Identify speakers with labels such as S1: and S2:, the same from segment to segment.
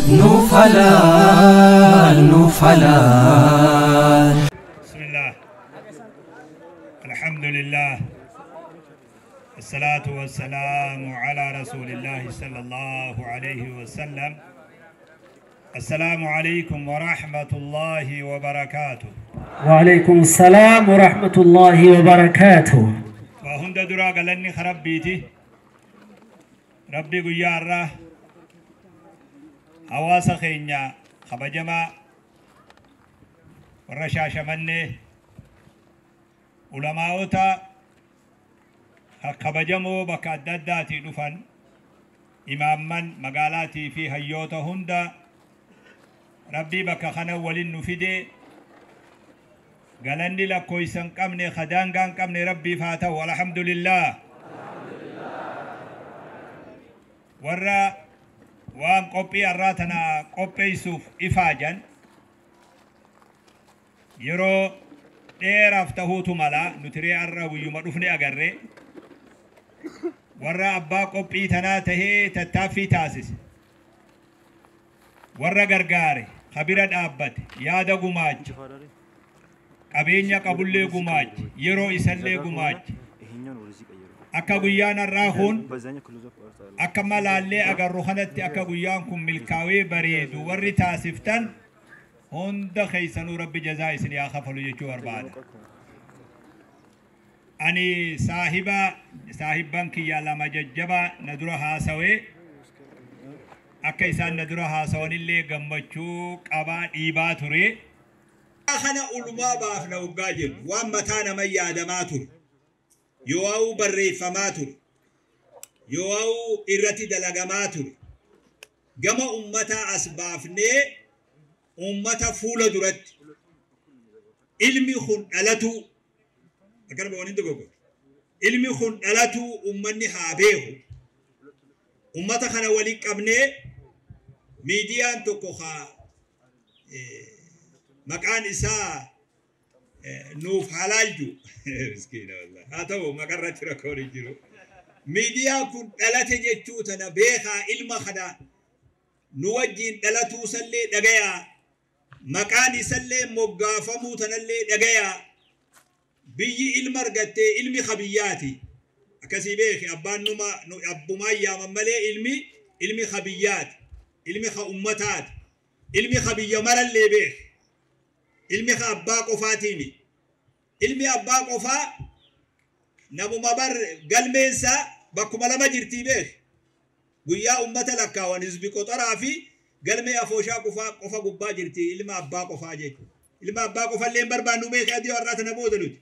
S1: Nuuf halaal, nuuf halaal.
S2: بسم الله، الحمد لله، الصلاة والسلام على رسول الله صلى الله عليه وسلم. السلام عليكم ورحمة الله وبركاته.
S3: وعليكم السلام ورحمة الله وبركاته.
S2: وهند درا قالني خرب بيتي ربي قيارة حواس خينيا خبجما ورشاشة مني علماء kabajamoo bakka adda addaatii dhufan, imaamman magaalaatii fi hayyoota hunda, Rabbii bakka kana waliin nu fide galanni lakkoofsa hin qabne, daangaa hin qabne Rabbiif haa ta'u. Alhamdulillah. Warra waan qophii har'aa tana qopheessuuf ifaajan yeroo dheeraaf tahuutu mala, nuti ree har'a guyyuma dhufne agarre. Warra abbaa qophii tanaa tahee tattaaffii taasise, warra gargaare, kabira dhaabbate, yaada gumaache, qabeenya qabullee gumaache, yeroo isallee gumaache, akka guyyaan har'aa kun akka malaallee agarru kanatti akka guyyaan kun milkaa'ee bareedu warri taasiftan hunda keessanuu Rabbi jazaa isin haa kafalu jechuu barbaada. Ani saahiba saahibban kiyya lama jajjaba na dura haasawee, akka isaan na dura haasawanillee gammachuu qabaa dhiibaa ture. Kana ulumaa baafna waggaa jennu waan mataa nama yaadamaa ture. Yoo barreeffamaa ture. Yoo irratti dalagamaa ture. Gama ummataa as baafnee ummata fuula duratti ilmi kun dhalatu akkana waan hin dogoggorre. Ilmi kun dhalatu ummanni haa beeku. Ummata kana waliin qabnee miidiyaan tokko haa maqaan isaa nuuf halaalju. Miskiina wallahi. Haa ta'u, maqaa irratti rakkoon hin jiru. Miidiyaan kun dhalate jechuu tana beekaa, ilma kana nu wajjin dhalatuu sallee dhagayaa. Maqaan isallee moggaafamuu tanallee dhagayaa. Biyyi ilma argattee, ilmi kabiyyaati. Akkasii beeki, abbaan numa abbumaan yaaman malee ilmi kabiyyaati. Ilmi ka ummataati. Ilmi kabiyya marallee beeki. Ilmi ka abbaa qofaatiimi. Ilmi abbaa qofaa namuma bar galmeensa bakkuma lama jirtii beeki. Guyyaa ummata lakkaawan hizbi qoxaraa fi galmee afooshaa qofa gubbaa jirti ilma abbaa qofaa jechuudha. Ilma abbaa qofallee hin barbaannu beeki, adii har'aa tana booda nuti.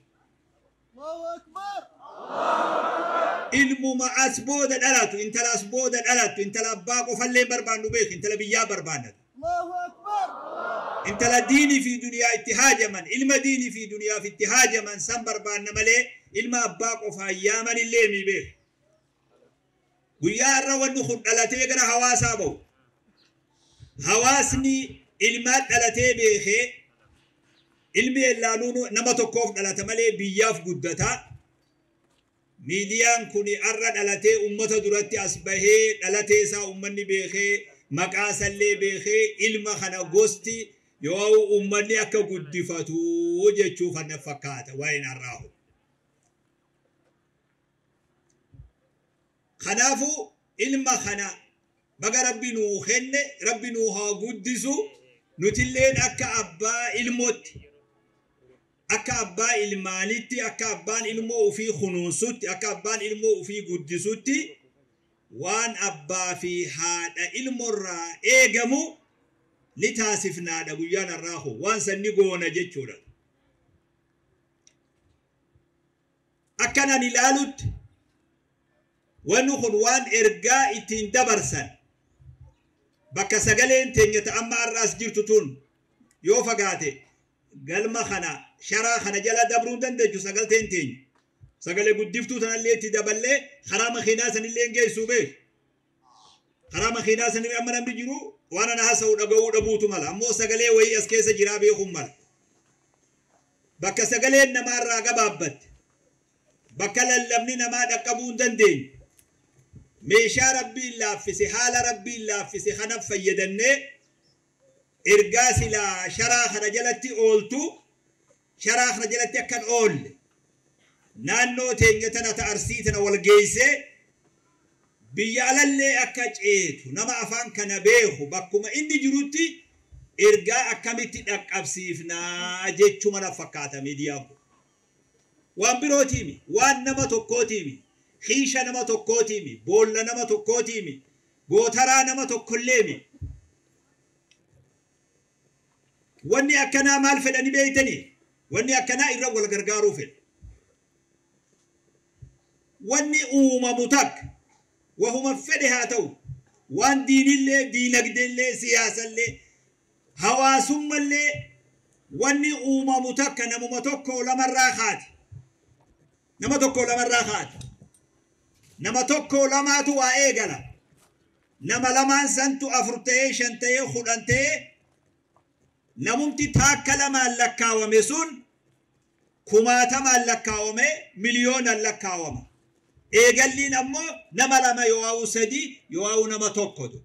S2: Ilmuma as booda dhalatu, intala as booda dhalatu, intala abbaa qofallee hin barbaannu beeki, intala biyyaa barbaannatu. Intala diinii fi duniyaa itti haajaman, ilma diinii fi duniyaaf itti haajaman san barbaanna malee ilma abbaa qofaa yaaman illee mi beeki. Guyyaa har'a wanni kun dhalatee gara hawaasaa ba'u. Hawaasni ilmaan dhalatee beekee, ilmi ellaaluun nama tokkoof dhalata malee biyyaaf guddata. Miidiyaan kun har'a dhalatee ummata duratti as bahee dhalatee isaa ummanni beekee, maqaa isallee beekee, ilma kana gosti yoo ummanni akka guddifatu jechuuf ana fakkaata waa'een har'aa kun. Kanaafuu ilma kana baga Rabbi nuu kenne, Rabbi nuu haa guddisu, nutilleen akka abbaa ilmootti, akka abbaa ilmaanitti, akka abbaan ilmoo ofii kunuunsutti, akka abbaan ilmoo ofii guddisutti waan abbaa fi haadha ilmoorraa eegamu ni taasifnaadha guyyaan har'aa kun waan san ni goona jechuudha. Akkanaan ilaalutti wanni kun waan ergaa ittiin dabarsan bakka sagaleen teenya amma har'aas jirtu tun yoo fagaate galma kana sharaa kana jala dabruu dandeechu sagalteen teenya. Sagalee guddiftuu tanallee itti daballee karaa makiinaa sanillee hin geessuu beeku. Karaa makiinaa sanillee amma namni jiru waan ana haasa'u dhaga'uu dhabuutu mala. Ammoo sagalee wayii as keessa jiraa beekuun mala. Bakka sagaleen namaarraa gabaabbatte, bakka lallabni namaa dhaqqabuu hin dandeenye, Meeshaa rabbiin laaffise, haala rabbiin laaffise kanaaf fayyadannee ergaa silaa sharaa kana jalatti ooltu, sharaa kana jalatti akkan oolle naannoo teenya tana ta Arsii tana wal geessee biyya alallee akka ceetu nama afaan kana beeku bakkuma inni jirutti ergaa akkamitti dhaqqabsiifnaa jechuma na fakkaata miidiyaan kun. Waan birootiimi, waan nama tokkootiimi, xiisha nama tokkootiimi, boolla nama tokkootiimi, gootaraa nama tokkolleemi. Wanni akkanaa maal fedhani beeytanii? Wanni akkanaa irra wal gargaaruu fedha. Wanni uumamu takka wahuma fedhe haa ta'u, waan diinillee, diinagdeellee, siyaasallee, hawaasummallee wanni uumamu takka namuma tokko lamarraa kaati. Nama tokko lamarraa kaati. Nama tokko lamaatu waa eegala. Nama lamaan santu 4 ta'ee 5 ta'ee 10 ta'ee namumti taakka lamaan lakkaawame sun kumaatamaan lakkaawame miliyoonaan lakkaawama. Eegalliin ammoo nama 2 yoo 3 yoo nama 1.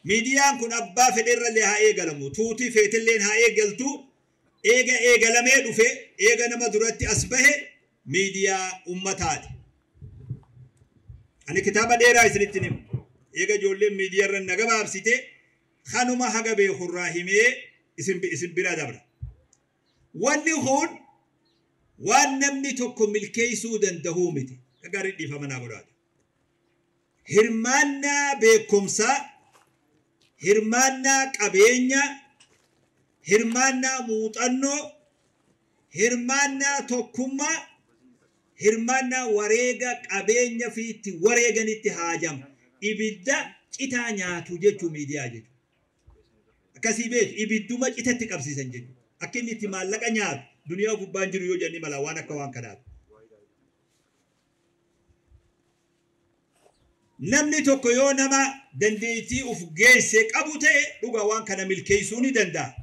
S2: Miidiyaan kun abbaa fedherrallee haa eegalamu, tuutii feetilleen haa eegaltu. Eega eegalamee dhufe, eega nama duratti as bahe miidiyaa ummataati. Ani kitaaba dheeraa isinitti himu. Eega ijoolleen miidiyaa irra na gabaabsite kanuma haga beekurraa himee isin bira dabra. Wanni kun waan namni tokko milkeessuu danda'uu miti. Gaarii dhiifama naa godhaatu. Hirmaannaa beekumsaa, hirmaannaa qabeenya, hirmaannaa muuxannoo, hirmaannaa tokkummaa, hirmaannaa wareega qabeenya fi itti wareeganitti haajama. Ibidda citaa nyaatu jechuu miidiyaa jechuudha. Akkasii beeku ibidduma citatti qabsiisan jechuudha. Akka inni itti maallaqa nyaatu duniyaa gubbaan jiru yoo jenni mala waan akka waan kanaatu. Namni tokko yoo nama dandeettii uf geesse qabu ta'e dhugaa waan kana milkeessuu ni danda'a.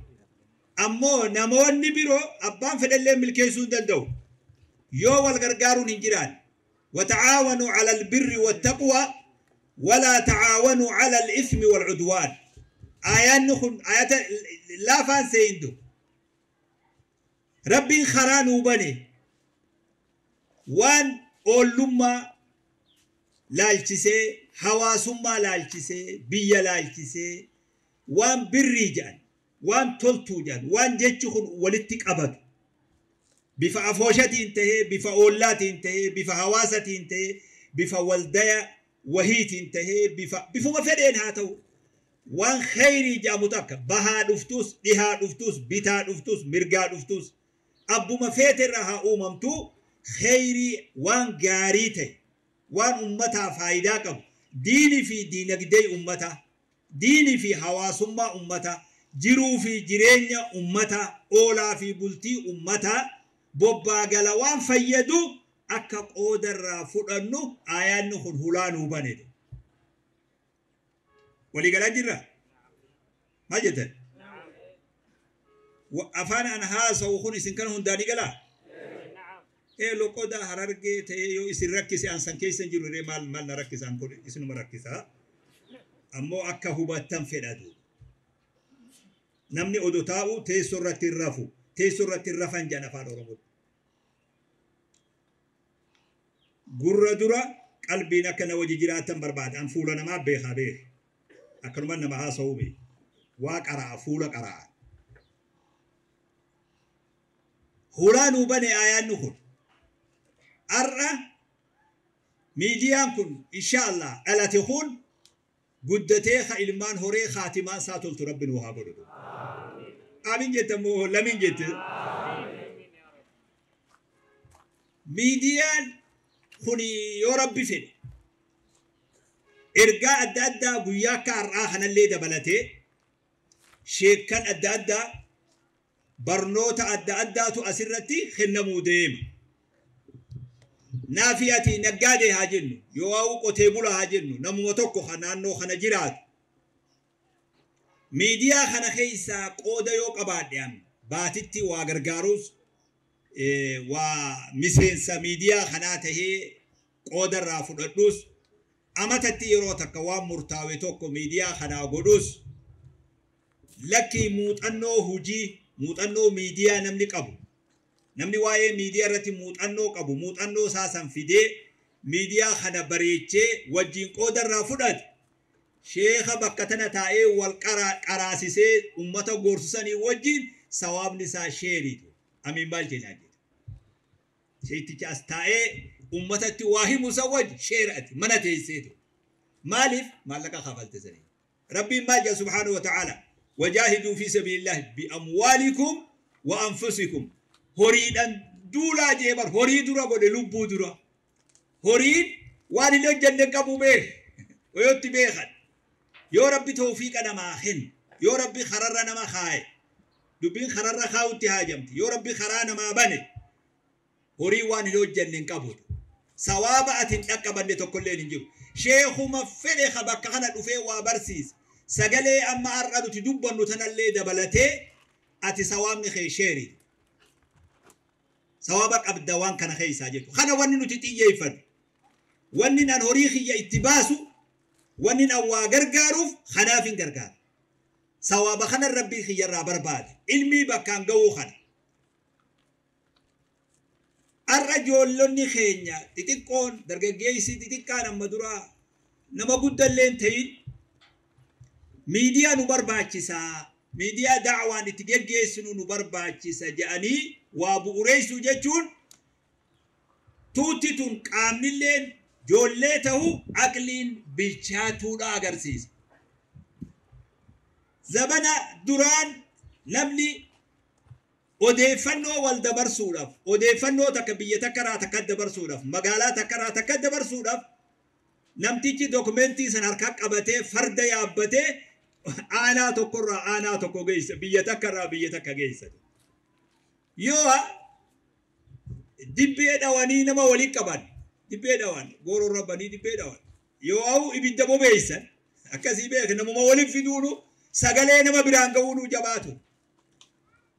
S2: Ammoo namoonni biroo abbaan fedhallee milkeessuu hin danda'u. Yoo wal gargaaruun hin jiraan. Wata'aawanuu ala albirri wattaqwa walaa ta'aawanuu ala al-ithmi wal-udwaan. Aayaanni kun aayata laafaan seendu. Rabbiin karaa nuu bane waan oollummaa laalchisee, hawaasummaa laalchisee, biyya laalchisee, waan birrii jedhan, waan toltuu jedhan, waan jechi kun walitti qabatu. Bifa afooshatiin tahee, bifa oollaatiin tahee, bifa hawaasatiin tahee, bifa waldaya wahiitiin tahee, bifuma fedheen haa ta'u. Waan khayrii jedhamu takka bahaa dhuftus, dhihaa dhuftus, bitaa dhuftus, mirgaa dhuftus, abbuma feeterra haa uumamtu khayrii waan gaarii ta'e, waan ummataa faayidaa qabu, diinii fi diinagdee ummataa, diinii fi hawaasummaa ummataa, jiruu fi jireenya ummataa, oolaa fi bultii ummataa, bobbaa gala waan fayyadu akka qoodarraa fudhannu aayaanni kun hulaa nuu banedha. Walii galaa jirra? Maal jettan? Afaan an haasa'u kun isin kana hundaa ni galaa? Loqoda Harargee ta'ee yoo isin rakkise an san keessa hin jiru maal maal na rakkisaan kun isinuma rakkisaa. Ammoo akka hubattan fedhatu. Namni odoo taa'u teessoo irratti hin rafu. Teessoo irratti hin rafan jedhan afaan Oromoo. Gurra dura qalbiin akka na wajji jiraatan barbaada. An fuula namaa beekaa beeka. Akkanuma nama haasa'uu beeka. Waa qaraa fuula qaraa. Hulaa nuu bane aayaanni kun. Har'a miidiyaan kun inshaallah dhalate kun guddatee ka ilmaan horee kaatimaan isaa toltu rabbi nuu haa godhu. Amiin jette moo lamiin jette? Miidiyaan kun yoo rabbi fedhe ergaa adda addaa guyyaa akka har'aa kanallee dabalatee sheekkan adda addaa barnoota adda addaatu asirratti kennamuu deema. Naafi ati naggaadee haa jennu, yoo waa'u qotee bulaa haa jennu, namuma tokko kan naannoo kana jiraatu. Miidiyaa kana keessaa qooda yoo qabaadhe amma baatitti waa gargaaruus waa miseensa miidiyaa kanaa tahee qoodarraa fudhadhuus Amatatti yeroo takka waan murtaawe tokko miidiyaa kanaa godhus lakkii muuxannoo hujii muuxannoo miidiyaa namni qabu namni waa'ee miidiyaa irratti muuxannoo qabu muuxannoo isaa san fidee miidiyaa kana bareechee wajjin qooda irraa fudhate sheekha bakka tana taa'ee wal qaraasisee ummata gorsisanii wajjin sawaabni isaa sheeriitu amiin maal jennaan jedhe sheekticha as taa'ee ummatatti waa himu san wajji sheerati mana teesseetu maaliif maallaqa kafalte sanii rabbiin maal jedha subhaanahu wa ta'aala wajaahiduu fi sabiilillaahi biamwaalikum wa anfusikum horiidhan duulaa jee bar horii dura godhe lubbuu dura horiin waan hin hojjenne qabu beek wayotti beekan yoo rabbi tawfiiqa namaa kennu yoo rabbi kararra nama kaaye dubbiin kararra kaa'utti haajamti yoo rabbi karaa namaa bane horii waan hin hojjenne hin qabu sawaaba ati hin dhaqqabanne tokkolleen hin jiru sheekuma fedhe ka bakka kana dhufee waa barsiisa sagalee amma har'a nuti dubbannu tanallee dabalatee ati sawaabni kee sheeri sawaaba qabda waan kana keessaa jettu kana wanni nuti xiyyeeffannu wanni an horii kiyya itti baasu wanni an waa gargaaruuf kanaaf hin gargaaru sawaaba kana rabbii kiyyarraa barbaade ilmii bakkaan ga'uu kana har'a ijoollonni keenya xixiqqoon dargaggeessi xixiqqaan amma duraa nama guddallee hin ta'in miidiyaa nu barbaachisaa miidiyaa da'waan itti geggeessinu nu barbaachisa jedhanii waa bu'uureessuu jechuun tuutti tun qaamnilleen ijoollee ta'uu aqliin bilchaatuudha agarsiisa. Zabana duraan namni odeeffannoo wal dabarsuudhaaf odeeffannoo takka biyya takka irraa takka dabarsuudhaaf magaalaa takka irraa takka dabarsuudhaaf namtichi dokumentii san harkaa qabatee farda yaabbatee aanaa tokkorraa aanaa tokko geessa biyya takka irraa biyya takka geessa. Yoo dibbee dhawanii nama walii qaban dibbee dhawan gooroo rabbanii dibbee dhawan yoo ha'u ibidda bobeessan akkasii beek namuma waliin fiduunu sagalee nama biraan ga'uunu jabaatu.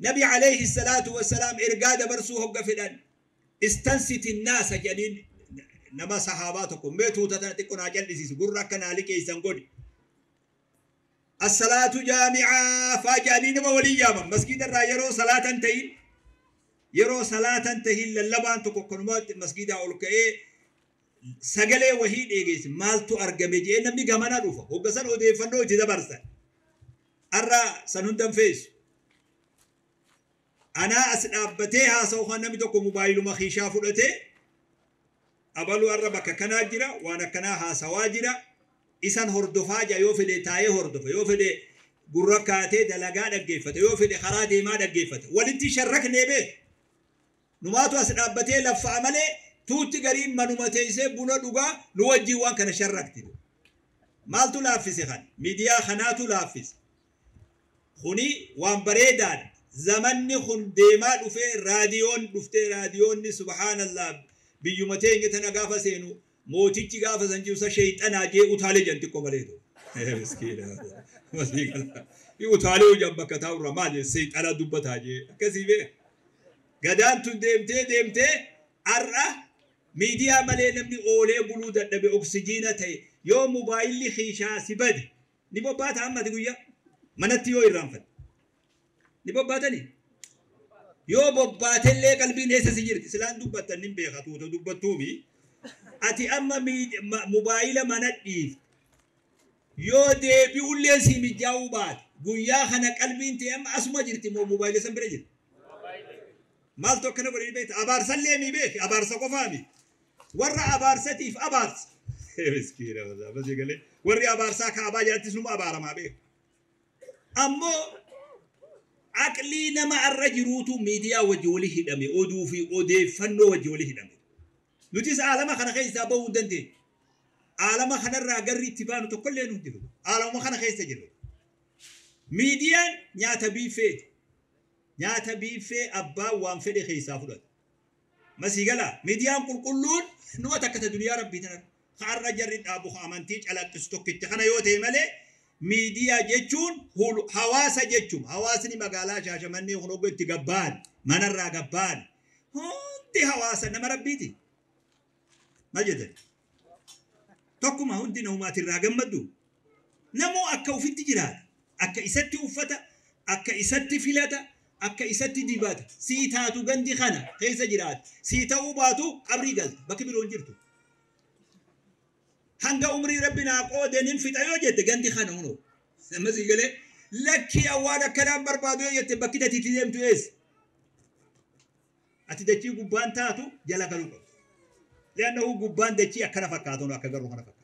S2: Nabi alayhi salaatu wassalaam ergaa dabarsuu hogga fedhan istansiti naasa jedhaniin nama sahaabaa tokko mee tuuta tana xiqqoo naa cal'isiisu gurra akka naa liqeessan godhi. As-salaatu jaami'aa faa jedhanii nama waliin yaaman masgiida irraa yeroo salaatan ta'in yeroo salaatan tahin lallabaan tokko akkanumatti masgiidaa ol ka'ee sagalee wahii dheegeesse maaltu argame jedhee namni gamana dhufa hogga san odeeffannoo itti dabarsan har'a san hundan feesu. Anaa as dhaabbatee haasa'u kan namni tokko mobaayiluma kiishaa fudhatee abaluu har'a bakka kanaa jira waan akkanaa haasawaa jira isan hordofaa jira yoo fedhe taa'ee hordofa yoo fedhe gurra kaatee dalagaa dhaggeeffata yoo fedhe karaa deemaa dhaggeeffata walitti sharraknee beek numaatu as dhaabbatee laffa'a malee tuutti gariin manuma teessee buna dhugaa nu wajjin waan kana sharrakti. Maaltu laaffise kan miidiyaa kanaatu laaffise kuni waan bareedaadha. Zamanni kun deemaa dhufee raadiyoon dhuftee raadiyoonni subhaanallah biyyuma teenya tana gaafa seenu mootichi gaafa san jiru isa sheexanaa jee utaalee jan xiqqoo maleetu. Miskiina. Utaalee jan bakka taa'urra maal seexanaa dubbataa jee akkasii bee. Gadaan tun deemtee deemtee har'a miidiyaa malee namni oolee buluu dadhabe oksijiina ta'e yoo mobaayilli kiishaa si bade ni bobbaata hammati guyyaa manatti yoo irraanfatte. Ni bobbaatanii? Yoo bobbaatellee qalbiin eessa si jirti? Silaan dubbattan nin beeka tuuta dubbattuumi. Ati amma mobaayila mana dhiifte. Yoo deebi'ullee si mijaa'uu baate guyyaa kana qalbiin ta'e amma asuma jirti moo mobaayila san bira jirti? Maaltu akkana godhanii beekta? Abaarsallee mi beeki? Abaarsa qofaa mi? Warra abaarsatiif abaarsa. Miskiina galee warri abaarsaa kaabaa jalatti sunuma abaaramaa beeku. Ammoo aqlii nama arra jiruutu miidiyaa wajji wali hidhame oduu fi odeeffannoo wajji wali hidhame. Nutis aalama kana keessaa bahuu hin dandeenye. Aalama kanarraa garri itti baanu tokkollee nu jiru. Aalama kana keessa jirra. Miidiyaan nyaata biiffeeti. Nyaata biiffee abbaan waan fedhe keessaa fudhata. Masii galaa miidiyaan qulqulluun numa takka ta duniyaa rabbii tana har'a jarri dhaabu amantii calaqqisu tokkicha kana yoo ta'e malee miidiyaa jechuun hawaasa jechuun hawaasni magaalaa Shaashamannee kun hogga itti gabbaan manarraa gabbaan hundi hawaasa nama rabbiiti. Maal jettan? Tokkuma hundi namumaatirraa gammaddu. Namoo akka ufitti jiraata. Akka isatti uffata, akka isatti filata, akka isatti dibata. Sii taatu gandi kana keessa jiraata. Sii ta'uu baatu qabrii galta. Bakki biroo hin jirtu. Hanga umrii rabbi naa qoodeen hin fixa yoo jette gandi kana hunoo. Amma sii galee lakkii awwaan akkanaan barbaadu yoo jette bakki datiitti deemtu eessa? Ati dachii gubbaan taatu jala galuu qabdu. Leannahu gubbaan dachii akkana fakkaatu akka garuu kana fakkaatu.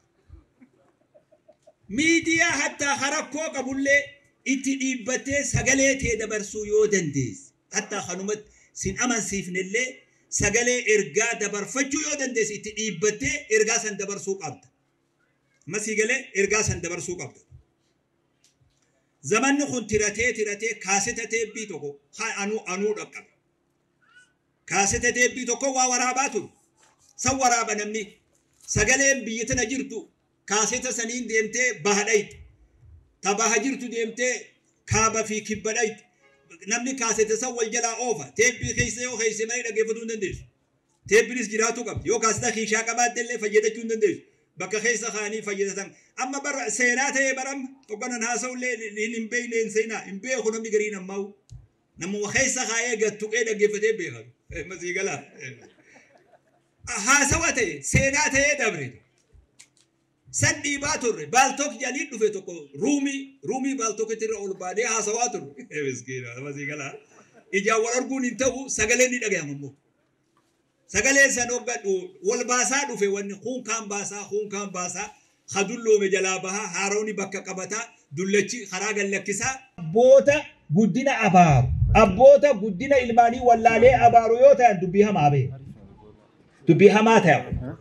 S2: Miidiyaa hattaa harakkoo qabullee itti dhiibbattee sagalee tee dabarsuu yoo dandeesse hattaa kanumatti sin amansiifnellee sagalee ergaa dabarfachuu yoo dandeesse itti dhiibbattee ergaa san dabarsuu qabda. Amma sii galee ergaa san dabarsuu qabda. Zamanni kun tiratee tiratee kaaseta teebbii tokko anuu dhaqqabe. Kaaseta teebbii tokko waa waraabaa ture. San waraaba namni sagaleen biyya tana jirtu kaaseta saniin deemtee baha dhayte. Ta baha jirtu deemtee kaaba fi kibba dhayte. Namni kaaseta san wal jalaa oofa. Teebbii keessa yoo keessa malee dhaggeeffatuu hin dandeessu. Teebbiinis jiraachuu qabdi. Yoo kaaseta kiishaa qabaatte illee fayyadachuu hin dandeessu. Bakka keessa kaanii fayyadatan. Amma bara seenaa ta'ee bara amma hogganan haasa'ullee hin beekne hin seenaa. Hin beeku namni gariin ammaa'u. Namuma keessa kaayee gad tuqee dhaggeeffatee beeka. Masii galaa. Haasawa ta'e seenaa ta'ee dabre. San dhiibaa turre Paltalk jedhanii dhufe tokko roomii Paltalkitti irra ol baanee haasawaa turre. Miskiina masii galaa. Ijaan wal arguun hin ta'u sagaleen ni dhagayama immoo. Sagaleen san hoggadhu wal baasaa dhufe wanni kuun kaan baasaa kuun kaan baasaa kadulloome jalaa bahaa haarawni bakka qabataa dullachi karaa gallakkisaa. Abboota guddina abaaru abboota guddina ilmaanii wallaalee abaaru yoo ta'an dubbii hamaa beeku. Dubbii hamaa ta'a.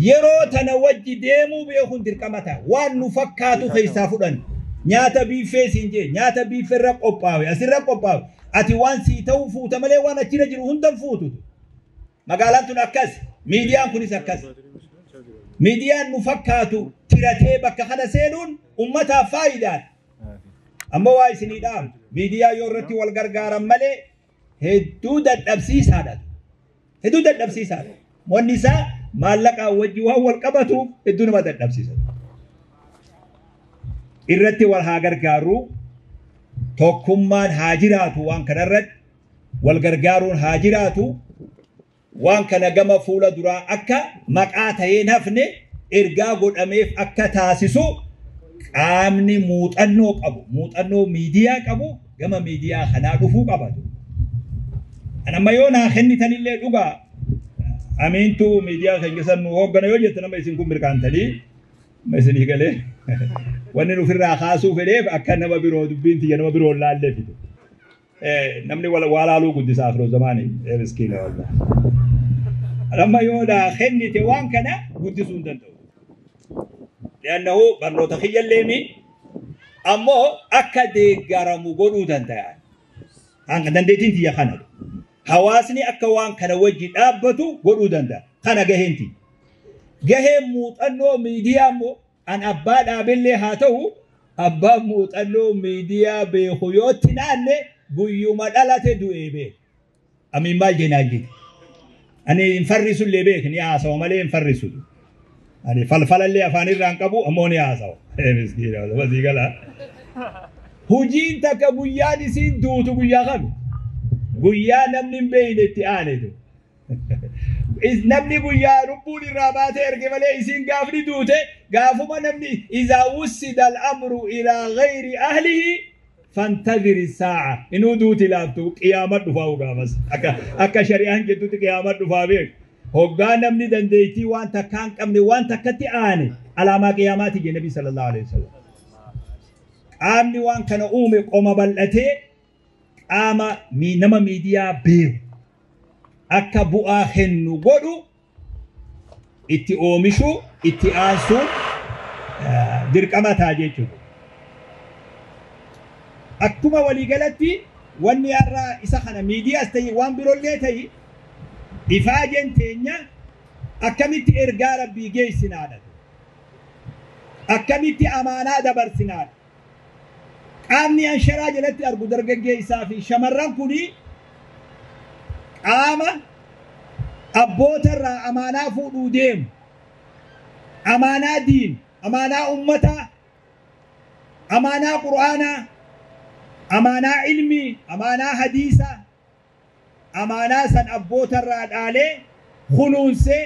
S2: Yeroo tana wajji deemuu beekuun dirqama ta'a. Waan nu fakkaatu keessaa fudhan. Nyaata biiffee siin jee nyaata biiffee irra qophaawe asirra qophaawe ati waan sii ta'uu fuuta malee waan achirra jiru hundan fuutu. Magaalaan tun akkas miidiyaan kunis akkas. Miidiyaan nu fakkaatu tiratee bakka kana seenuun ummataaf faayidaadha. Amma waa isinii dhaamu miidiyaa yoo irratti wal gargaaran malee hedduu dadhabsiisaadha. Hedduu dadhabsiisaadha. Wanni isaa maallaqaan wajji waan wal qabatuuf hedduu nama dadhabsiisa. Irratti wal haa gargaaru tokkummaan haa jiraatu waan kanarratti wal gargaaruun haa jiraatu waan kana gama fuula duraa akka maqaa ta'ee hafne ergaa godhameef akka taasisu qaamni muuxannoo qabu muuxannoo miidiyaa qabu gama miidiyaa kanaa dhufuu qabatu. Anamma yoo naa kennitanillee dhugaa amiintu miidiyaa keenya san nu hooggana yoo jette nama isin kun mirkaantanii isinii galee wanni nufirraa kaasuu fedheef akka nama biroo dubbiin tiyya nama biroo laallee fidu. Namni waa laaluu guddisaa afroo zamaanii miskiina wallah. Amma yoo naa kennite waan kana guddisuu hin danda'u. Li'annahu barnoota kiyyalleemi ammoo akka deeggaramu godhuu danda'a. Hanga dandeettiin tiyya kana. Hawaasni akka waan kana wajji dhaabbatu godhuu danda'a. Kana gaheen tiyya. Gaheen muuxannoo miidiyaa immoo an abbaa dhaabillee haa ta'u abbaan muuxannoo miidiyaa beeku yoo itti naanne guyyuma dhalate du'ee beeku. Amiin maal jenaan jedhe. Ani hin farrisullee beek ni haasawa malee hin farrisu. Ani falfalallee afaan irraa hin qabu ammoo ni haasawa. Miskiina masii galaa. Hujiin takka guyyaan isiin duutu guyyaa kami? Guyyaa namni hin beekne itti aanetu. Namni guyyaa lubbuun irraa baatee erge malee isiin gaafni duute gaafuma namni إذا وسد الأمر إلى غير أهله فانتظر الساعة inuu duuti laaftu qiyaama dhufaa gaafas akka shari'aan jettutti qiyaama dhufaa beek hoggaa namni dandeettii waan takkaa hin qabne waan takkatti aane alaamaa qiyaamaati jedhe nabi صلى الله عليه وسلم. Qaamni waan kana uume qoma bal'atee qaama nama miidiyaa beeku akka bu'aa kennu godhu itti oomishu itti aansuun dirqama ta'a jechuudha. Akkuma waliigalatti wanni har'a isa kana miidiyaas ta'e waan biroollee ta'e ifaajeen teenya akkamitti ergaa rabbii geessinaadha. Akkamitti amaanaa dabarsinaadha. Qaamni ansharaa jalatti argu dargaggeessaa fi shamarran kuni qaama abboota irraa amaanaa fuudhuu deemu. Amaanaa diin, amaanaa ummataa, amaanaa qur'aanaa, amaanaa ilmii, amaanaa hadiisaa, amaanaa san abbootarraa dhaalee kunuunsee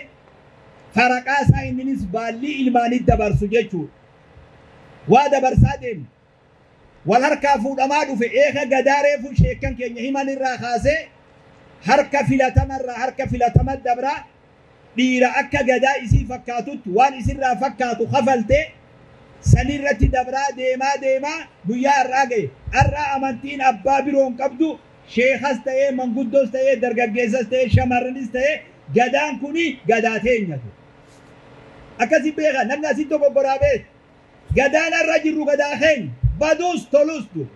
S2: faraqaa isaa inninis baallii ilmaanitti dabarsu jechuudha. Waa dabarsaa deemna. Wal harkaa fuudhamaa dhufe eeka gadaa reefu sheekkan keenya himan irraa kaasee harka filatamarraa harka filatama dabraa dhiira akka gadaa isii fakkaatutti waan isirraa fakkaatu kafaltee sanirratti dabraa deemaa deemaa guyyaa har'aa ga'e. Har'aa amantiin abbaa biroon qabdu sheekas ta'ee manguddoos ta'ee dargaggeessas ta'ee shamarranis ta'ee gadaan kuni gadaa teenyatu. Akkasi beeka namni asitti dogoggoraa beeka. Gadaan har'a jirru gadaa keenya baduus tolus jiru.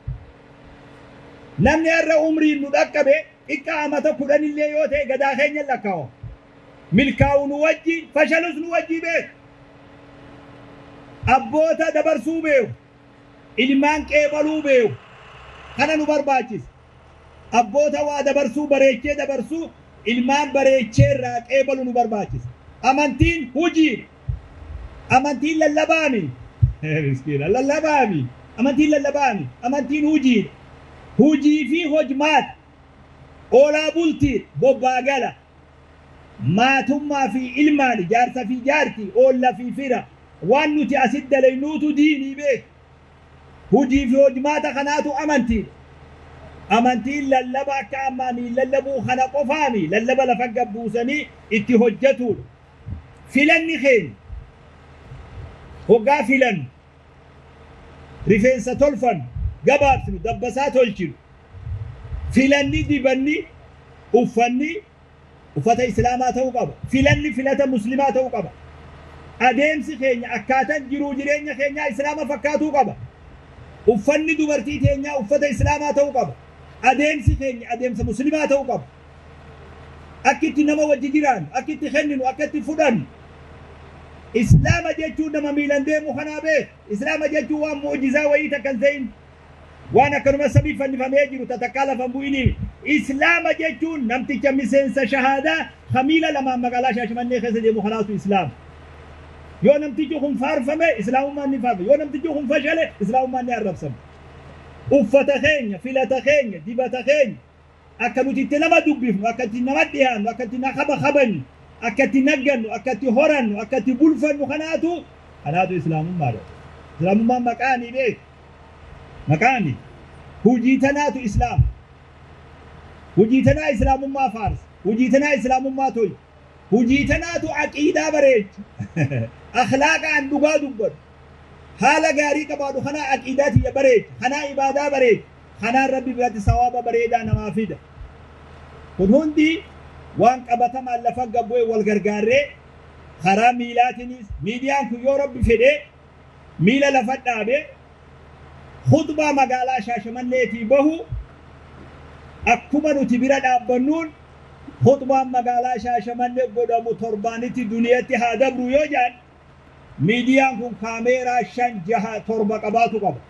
S2: Namni har'a umriin nu dhaqqabe xiqqaa amata 10 illee yoo ta'e gadaa keenya lakkaa'u. Milkaa'u nu wajji fashalus nu wajji beeku. Abboota dabarsuu beeku. Ilmaan qeebaluu beeku. Kana nu barbaachisa. Abboota waa dabarsuu bareechee dabarsuu ilmaan bareechee irraa qeebalu nu barbaachisa. Amantiin hojii. Amantiin lallabaami. Miskiina lallabaami. Amantiin lallabaami. Amantiin hojiidha. Hojii fi hojmaata. Oolaa bultii bobbaa gala. Maatummaa fi ilmaan jaarsa fi jaartii oolla fi fira. Waan nuti asitti dalaynuutu diinii beeku. Hojii fi hojmaata kanaatu amantiidha. Amantiin lallaba akka ammaanii lallabuu kana qofaami lallaba lafa gabbuusanii itti hojjetuudha. Filanni keenya hoggaa filannu rifeensa tolfannu gabaabsinu dabbasaa tolchinu filanni dibanni uffanni uffata islaamaa ta'uu qaba. Filanni filata muslimaa ta'uu qaba. Adeemsi keenya akkaataan jiruu jireenya keenyaa islaama fakkaatuu qaba. Uffanni dubartii teenyaa uffata islaamaa ta'uu qaba. Adeemsi keenya adeemsa muslimaa ta'uu qaba. Akka itti nama wajji jiraannu, akka itti kenninu, akka itti fudhannu. Islaama jechuun nama miilan deemu kanaa beeku. Islaama jechuun waan mu'jizaa wayii takka hin ta'in. Waan akkanuma samii fannifamee jiru tatakkaa lafa hin bu'inii. Islaama jechuun namticha miseensa shahaadaa kamiila lamaan magaalaa Shaashamannee keessa deemu kanaatu islaama. Yoo namtichi kun faarfame islaamummaan ni faarfame. Yoo namtichi kun fashale islaamummaan ni arrabsama. Uffata keenya, filata keenya, dibata keenya akka nuti itti nama dubbifnu, akka itti nama dhiyaannu, akka itti kaba kabannu, akka itti naggannu, akka itti horannu, akka itti bulfannu kanaatu islaamummaadha. Islaamummaan maqaanii beeku. Maqaani hojii tanaatu islaama. Hojii tanaa islaamummaa faarsa. Hojii tanaa islaamummaa tolcha. Hojii tanaatu aqiidaa bareecha. Akhlaaqaan dhugaa dubbatu. Haala gaarii qabaadhu kanaa aqiidaa tiyya bareecha. Kanaa ibaadaa bareecha. Kanaan rabbi biratti sawaaba bareedaa namaa fida. Kun hundi waan qabatamaan lafa gabbu'e wal gargaarree karaa miilaatiinis miidiyaan kun yoo rabbi fedhee miila lafa dhaabee khutbaa magaalaa Shaashamanneetii bahu akkuma nuti bira dhaabbannuun khutbaan magaalaa Shaashamannee godhamu torbaanitti duniyatti haa dabru yoo jedhan miidiyaan kun kaameeraa 5 6 7 qabaatu qaba.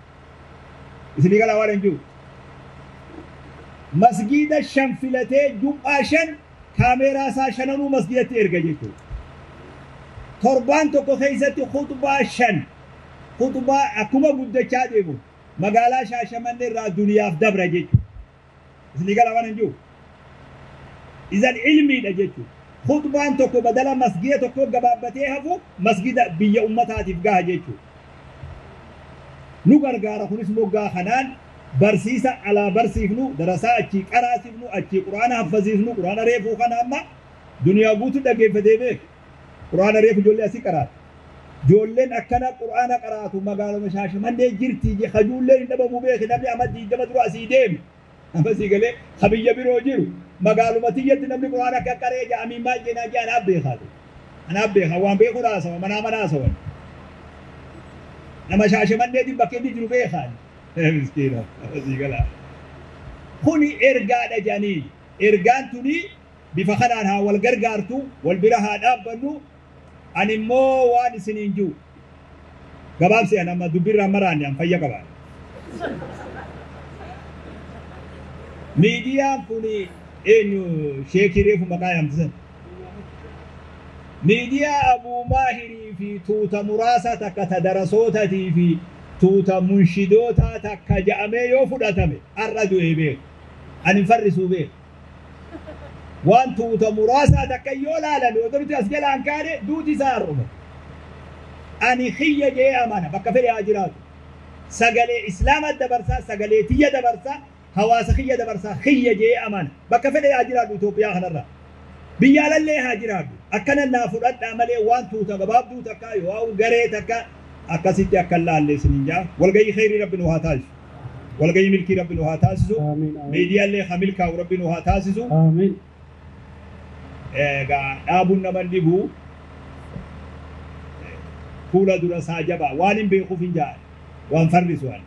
S2: Isinii galaa waan hin jiru. Masgiida 5 filatee jum'aa 5 kaameeraa isaa shananuu masgiidatti erga jechuudha. Torbaan tokko keessatti khutbaa 5 khutbaa akkuma guddachaa deemu magaalaa Shaashamannee irraa duniyaaf dabra jechuudha. Isinii galaa waan hin jiru. Izan ilmiidha jechuudha. Khutbaan tokko badala masgiida tokko gabaabbatee hafu masgiida biyya ummataatiif gaha jechuudha. Nu gargaara kunis moggaa kanaan barsiisa alaa barsiifnu darasaa achii qaraasifnu achii quraana haffasiifnu quraana reefuu kana amma duniyaa guutuu dhaggeeffatee beeku. Quraana reefu ijoollee asii qaraatu. Ijoolleen akkana quraana qaraatu magaaluma Shaashamannee jirti hajuulleen hin dhabamu beeki namni amma 20 dura asii deeme. Amma sii galee biyya biroo jiru magaaluma tiyyatti namni quraana akka qaree ja'amii maal jennaan jee anaaf beekaatu. Anaaf beeka waan beeku haasawa manaa mana haasawan. Nama Shaashamanneetiin bakka inni jiru beekaan. Miskiina sii galaa. Kuni ergaadha jedhanii ergaan tuni bifa kanaan haa wal gargaartu wal bira haa dhaabbannu ani immoo waan isiniin jiru gabaabsi an amma dubbirraa maraanne an fayya qabaan. Miidiyaan kun eenyu sheekii reefu maqaa yaamtisan. Miidiyaa Abuu Maahirii fi tuuta muraasa takka ta darasootatii fi tuuta munshidootaa takka ja'amee yoo fudhatame har'a du'ee beeku. Ani hin farrisuu beeku. Waan tuuta muraasaa takka yoo laalame otoo nuti as jalaan kaane duuti isaa har'uma. Ani xiyya jee amana bakka fedhe haa jiraatu. Sagalee Islaama dabarsaa, sagalee tiyya dabarsaa, hawaasa xiyya dabarsaa, xiyya jee amana. Bakka fedhe haa jiraatu Itoophiyaa kanarra. Biyya alallee haa jiraatu. Akkana naa fudhadhaa malee waan tuuta gabaabduu takka yoo garee takka akkasitti akka hin laalle isiniin jaa. Walgayii kheyrii Rabbi nu haa taasisu. Walgayii milkii Rabbi nu haa taasisu.
S3: Amiin. Amiin.
S2: Miidiyaallee haa milkaa'u Rabbi nu haa taasisu.
S3: Amiin.
S2: Egaa dhaabuun nama hin dhibu. Fuula dura isaa jabaa waan hin beekuuf hin jaa'an waan farrisu waan.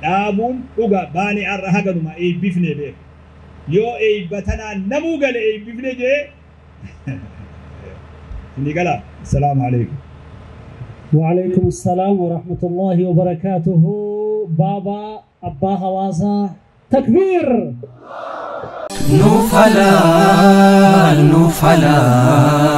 S2: Dhaabuun dhuga baanee har'a haganuma eebbifne beeku. Yoo eebba tanaan namuu gale eebbifne jee inni gala. Assalaamu alaikum.
S3: وعليكم السلام ورحمة الله وبركاته. بابا أبا هواسا تكبير.
S1: Nuuf halaal, nuuf halaal.